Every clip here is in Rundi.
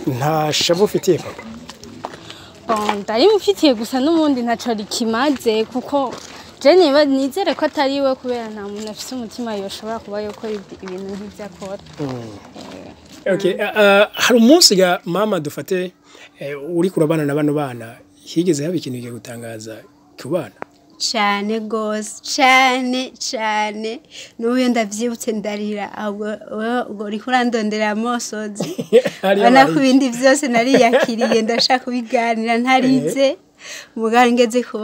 Nta shavu ufitiye papa? Bon, ndarimufitiye, gusa n'ubundi ntaco rikimaze, kuko je niba nizere ko atari we, kubera nta muntu afise umutima yoshobora kuba yokora ibintu nk'ivyo akora. Okay, hari umunsi ga mama, dufate uri kurabana na bano bana, higeze haba ikintu gutangaza ku bana? Cyane rwose, cyane cyane. N'ubu iyo ndabyibutse ndarira. Ahubwo wowe ubwo uriko urandondera amosozi. Hariya Ubona ko bari. ibindi byose nariyakiriye, ndashaka kubiganira ntarize. Mugabo ngeze ku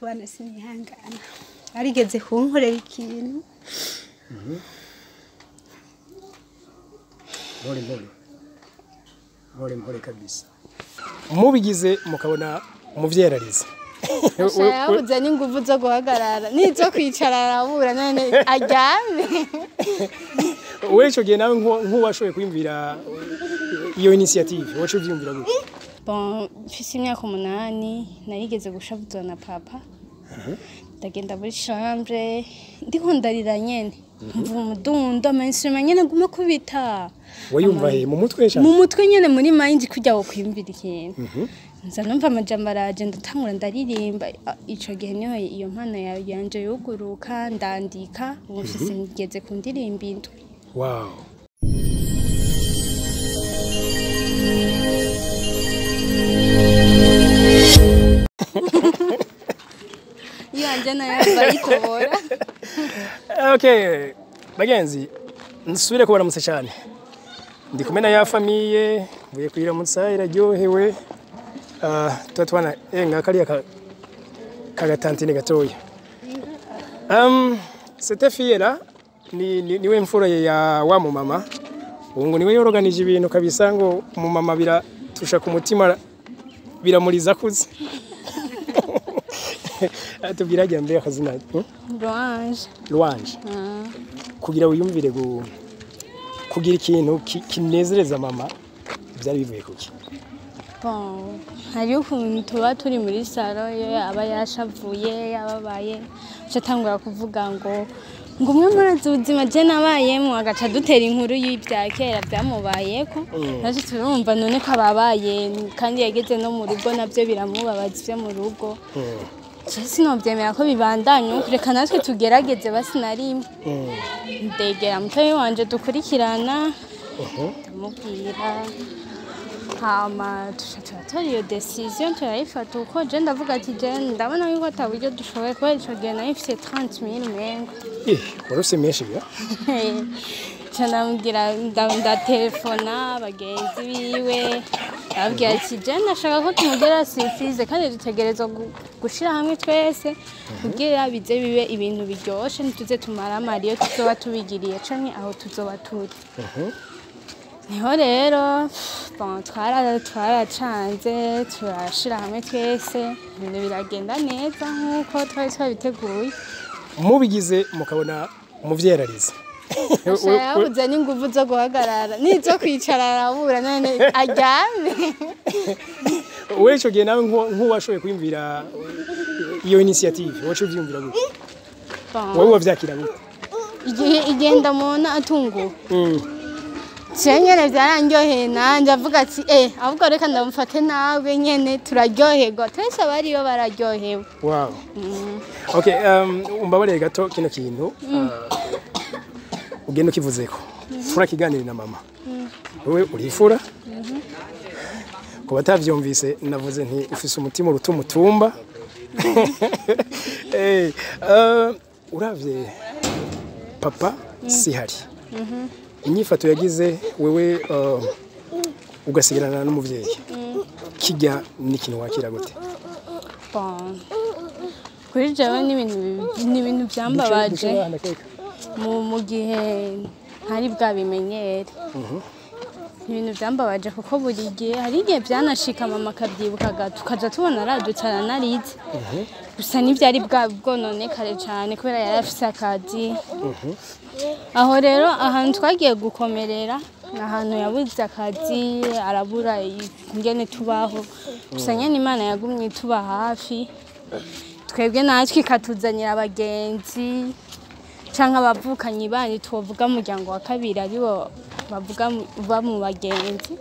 bana sinihangana. Arigeze kunkorera ikintu. Mpore, mpore, mpore, mpore kabisa. Mubigize mukabona umuvyeyi ararize. Asha, yabuze n'inguvu zo guhagarara n'izo kwicara, arabura, none aryame. Wewe ico gihe nawe nk'uwashoboye kwiyumvira iyo initiative, wacu uvyiyumvira gute? Bon, mfise imyaka 8 narigeze gushavuzwa na papa, ndagenda muri chambre, ndiko ndarira nyene, mva umudundo, ama instrument nyene guma kubita. Wayumva he, mu mutwe mu cyane? Mutwe nyene, muri mind, kujya wo kwiyumvira ikintu. Nza numva amajambo araje, ndatangura ndaririmba. Ico gihe niho iyo mpano yanje yuguruka, ndandika. Ubu mfise, ngeze ku ndirimbo 7. Wow. Iyo yanje nayo bayitobora. Okay, bagenzi, nsubire kubaramutsa cyane. Ndi kumwe na ya famille, mvuye kuyiramutsa, iraryohewe. Tuba tubana nka kariya kagatantine gatoya. Cette fille là ni niwe mfura ya wa mumama. Ubu ngo niwe yoroganije ibintu kabisa, ngo umumama biratusha ku mutima, biramuriza kuze. Tubwira ajya mbere akazina? Louange. Louange. Kugira wiyumvire kugira ikintu kinezereza mama, byari bivuye kuki? Bon, hariho ukuntu tuba turi muri salon, iyo aba yashavuye, yababaye, aca atangura kuvuga ngo umwe murazi ubuzima je nabayemo, agaca dutera inkuru y'ibya kera byamubayeko. Natwe turumva none ko ababaye kandi yageze no mu rugo, nabyo biramubabaza ibyo mu rugo. Je sinovyemera ko bibandanya uko, reka natwe tugerageze basi na rimwe. Ndegera mutoyi wanje dukurikirana, ndamubwira, hama tuca turatora iyo décision, turayifata uko. Je ndavuga ati je ndabona yuko ata buryo dushoboye, kubera ico gihe nari mfise 30 000 umengo. Wari ufise menshi ya? Ca ndamubwira, ndatelefona bagenzi biwe, ndababwira ati je ndashaka ko tumugira surprise, kandi dutegerezwa gushira hamwe twese kugira bize bibe ibintu biryoshe, ntituze tumaramara iyo tuzoba tubigiriye canke aho tuzoba turi. Niho rero, bon, twaracanze, turashira hamwe twese, ibintu biragenda neza nk'uko twari twabiteguye. Mubigize mukabona umuvyeyi ararize. Asha, yabuze n'inguvu zo guhagarara n'izo kwicara, arabura, none aryame. Wewe ico gihe nawe nk'uwashoboye kwiyumvira iyo initiative, wacu uvyiyumvira gute? Bon, Wowe wavyakira gute? Igihe ndamubona atunguwe, je nyene vyarandyoheye nanje, avuga ati ahubwo reka ndamufate nawe nyene, turaryoherwa twese, abariyo bararyohewe. Wow. Okay, umbabarire gato, kino kintu ugenda ukivuzeko. Turakiganira na mama. Wewe urifura? Ku batavyumvise, navuze nti ufise umutima uruta umutumba. Uravye papa sihari. Inyifato yagize, wewe ugasigarana n'umuvyeyi. Kijya ni ikintu wakira gute? Bon, kuri jewe ni ibintu byambabaje mu gihe ntari bwabimenyere. Ibintu byambabaje kuko buri gihe hari igihe byanashika mama akabyibuka, tukaja tubona aradutse aranarize, gusa ntibyari bwa bwononekare cyane kubera yari afise akazi. Aho rero ahantu twagiye gukomerera ni ahantu yabuze akazi, arabura ingene tubaho. Gusa nyene Imana yagumye ituba hafi twebwe, natwe ikatuzanira abagenzi. Canke abavukanyi bandi twovuga umuryango wa kabiri, aribo bavuga ba mu bagenzi,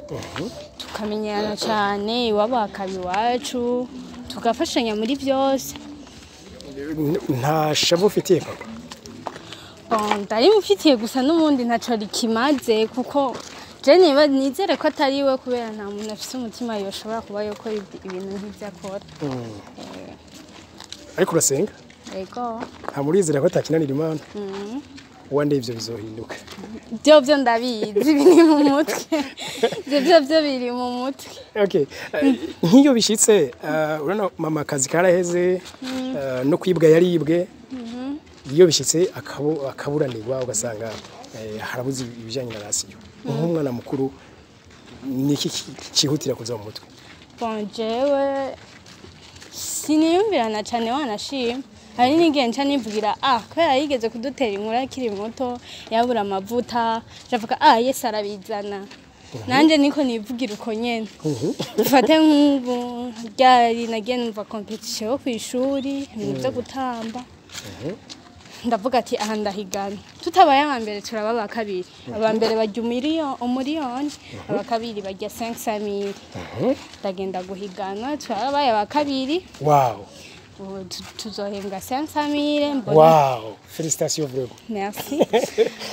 tukamenyerana cane, iwabo hakaba iwacu, tugafashanya muri byose. Nta shavu ufitiye papa? Bon, ndarimufitiye, gusa n'ubundi ntaco rikimaze, kuko je niba nizere ko atari we, kubera nta muntu afise umutima yoshobora kuba yokora ibintu nk'ivyo akora. Ariko urasenga? Ego. Nta murizera ko atakinanira Imana. One day ivyo bizohinduka. Byo byo ndabizi, biri mu mutwe. Ibyo byo biri mu mutwe. Okay. Nk'iyo bishitse, urabona mama akazi karaheze, no kwibwa yaribwe. Iyo bishitse akaburanirwa, ugasanga harabuze ibijyanye na ration, nk'umwana mukuru ni iki cihutira kuza mu mutwe? Bon, jewe siniyumvirana cane, wanashima hari n'igihe nca nivugira: "Ah, kubera yigeze kudutera inkuru akiri muto yabura amavuta," ndavuga: "Ah, Yesu arabizana." Nanje niko nivugira uko nyene. Dufate nk'ubu ryari nagiye numva compétition yo kw'ishuri, ibintu vyo gutamba, ndavuga ati: "Aha ndahigana, tutabaye aba mbere turaba aba kabiri." Aba mbere barya umuriyoni, aba kabiri barya 500 mille. Ndagenda guhigana, turabaye aba kabiri. Ubu tuzohembwa 500 mille, mbona. Wow, félicitations vraiment. Merci.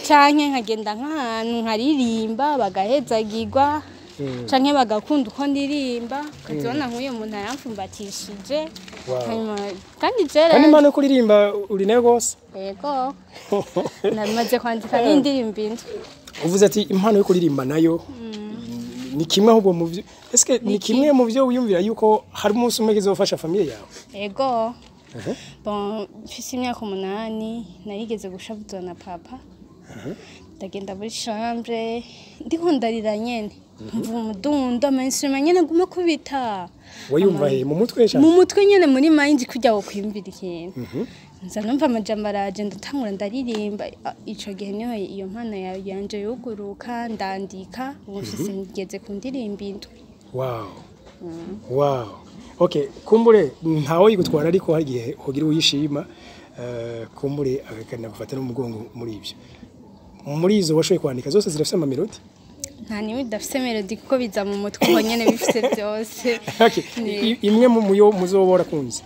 Canke nkagenda nk'ahantu nkaririmba, bagahezagirwa canke bagakunda uko ndirimba, ukazibona nk'uyo muntu aramfumbatishije. Hanyuma kandi jere Kandi impano yo kuririmba uri nayo rwose. Yego, namaze kwandika n'indirimbo 7. Uvuze ati impano yo kuririmba nayo ni kimwe ahubwo mu byo, eske ni kimwe mu byo wiyumvira yuko hari umunsi umwe kizofasha famille yawe? Ego. Bon, mfise imyaka 8 narigeze gushavuzwa na papa, ndagenda muri chambre ndiko ndarira nyene, mva umudundo, ama instrument nyene guma kubita. Wayumva he, mu mutwe cyane? Mu mutwe nyene, muri mind, kujya wo kwiyumvira ikintu, nza numva amajambo araje, ndatangura ndaririmba. Ah, ico gihe niho iyo mpano yanje yuguruka, ndandika. Ubu mfise, ngeze ku ndirimbo 7. Wow, okay, kumbure ntawe yigutwara, ariko hari igihe hogira uyishima, kumbure akanagufata n'umugongo muri ibyo. Muri izo washoboye kwandika zose zirafise ama mélodie? Nta nimwe idafise mélodie, kuko biza mu mutwe uko nyene, bifise byose. Okay. Imwe mu muyo muzoba warakunze,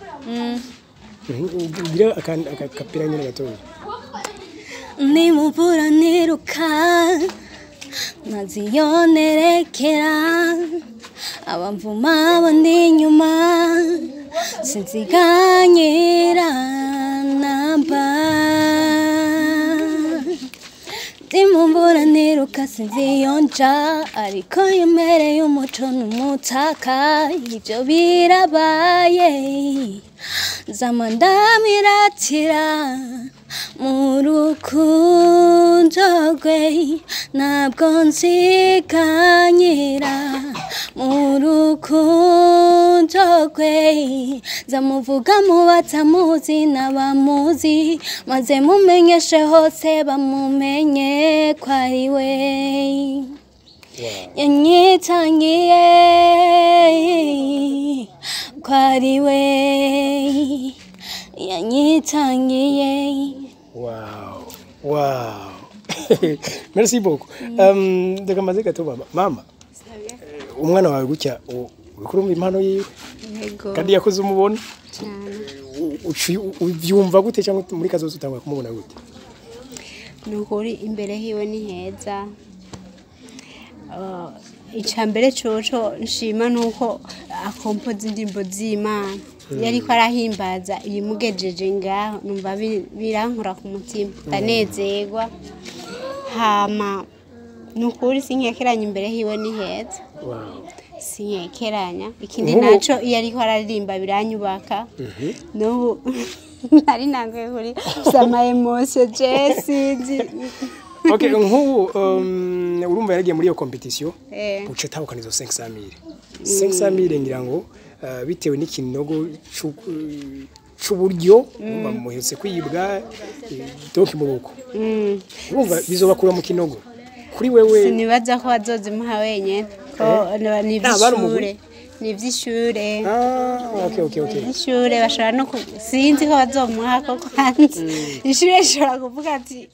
ugira akapira nyine gatoya. Nimubura niruka maze iyo nerekera abamvuma bo ndi inyuma, sinziganyira namba. Ndimumbura niruka, sinzi iyo nja, ariko yemereye umuco n'umutaka, ibyo birabaye, nzama ndamiratira mu rukundo rwe, ntabwo nziganyira mu rukundo rwe, nzamuvuga mu batamuzi n'abamuzi, maze mumenyeshe hose, bamumenye ko ari we yanyitangiye, ko ari we yanyitangiye. Wow, merci beaucoup. Reka maze gato mama. Mama, umwana wawe gutya uriko urumva impano yiwe? Yego. Kandi yakoze umubona. Cyane. Uvyumva gute, cyangwa muri kazoza utangwa kumubona gute? Ni ukuri imbere hiwe ni heza. Icya mbere coco nshima ni uko akompoza indirimbo z'Imana. Iyo ariko arahimbaza ibimugejeje ngaho, numva birankura ku mutima, ndanezerwa. Hama ni ukuri sinkekeranya, imbere hiwe ni heza. Sinkekeranya. Ikindi naco, iyo ariko araririmba biranyubaka. N'ubu nari nanguye kuri sama émotion, je sinzi. Okay, nk'ubu urumva yaragiye muri iyo compétition, uca atahukana izo 500 000. 500 000 ngira ngo bitewe n'ikinogo c'uburyo, urumva muherutse kwibwa, donc mu ruko, urumva bizobakura mu kinogo kuri wewe? Sinibaza ko bazozimuha wenyene, ko ni Ah, bari umugwi? ivy'ishure. Ni iby'ishure. Ah, okay. Ishure bashobora no sinzi ko bazomuha ko kwanza ishure rishobora kuvuga ati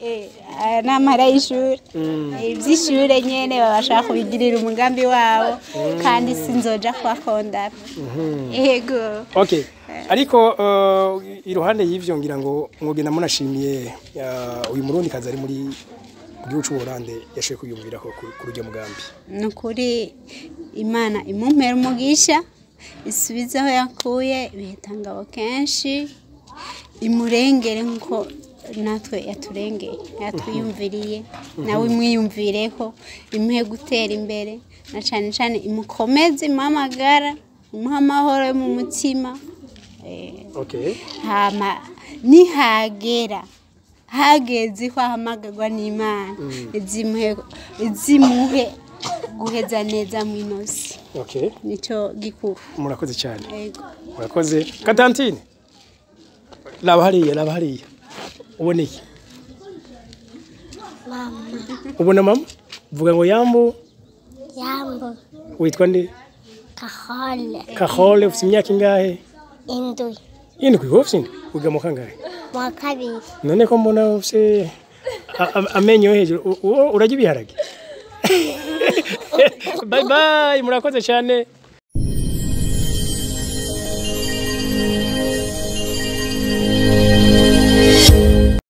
aya ni amahera y'ishure. Iby'ishure nyene babashaka kubigirira umugambi wabo, kandi sinzoja kubakondana, yego. Okay. Ariko iruhande y'ivyo, ngira ngo mwogenda munashimiye uyu murundi kazi ari muri gihugu c'Ubuholande yashoboye kwiyumvirako kuri uryo mugambi. Ni ukuri, Imana imumpera umugisha, isubize aho yakuye ibihitangabo kenshi, imurengere nk'uko natwe yaturengeye, yatwiyumviriye, nawe imwiyumvireho, imuhe gutera imbere, na cyane cyane imukomeze, imuhe amagara, imuhe amahoro yo mu mutima. Hama nihagera, hageze ko ahamagarwa n'Imana, izimuhe guheza neza mu inosi. Nicyo gikuru. Murakoze cyane. Yego. Murakoze. Katantine, raba hariya, raba hariya. Ubona iki? Mama. Ubona mama? Vuga ngo yambu. Yambu. Witwa nde? Kahole. Kahole, ufite imyaka ingahe? 7. 7? Wowe ufite 7? Wiga mu kangahe? Mu wa kabiri. None ko mbona ufite amenyo yo hejuru, urarya ibiharage? Bye bye, murakoze cyane.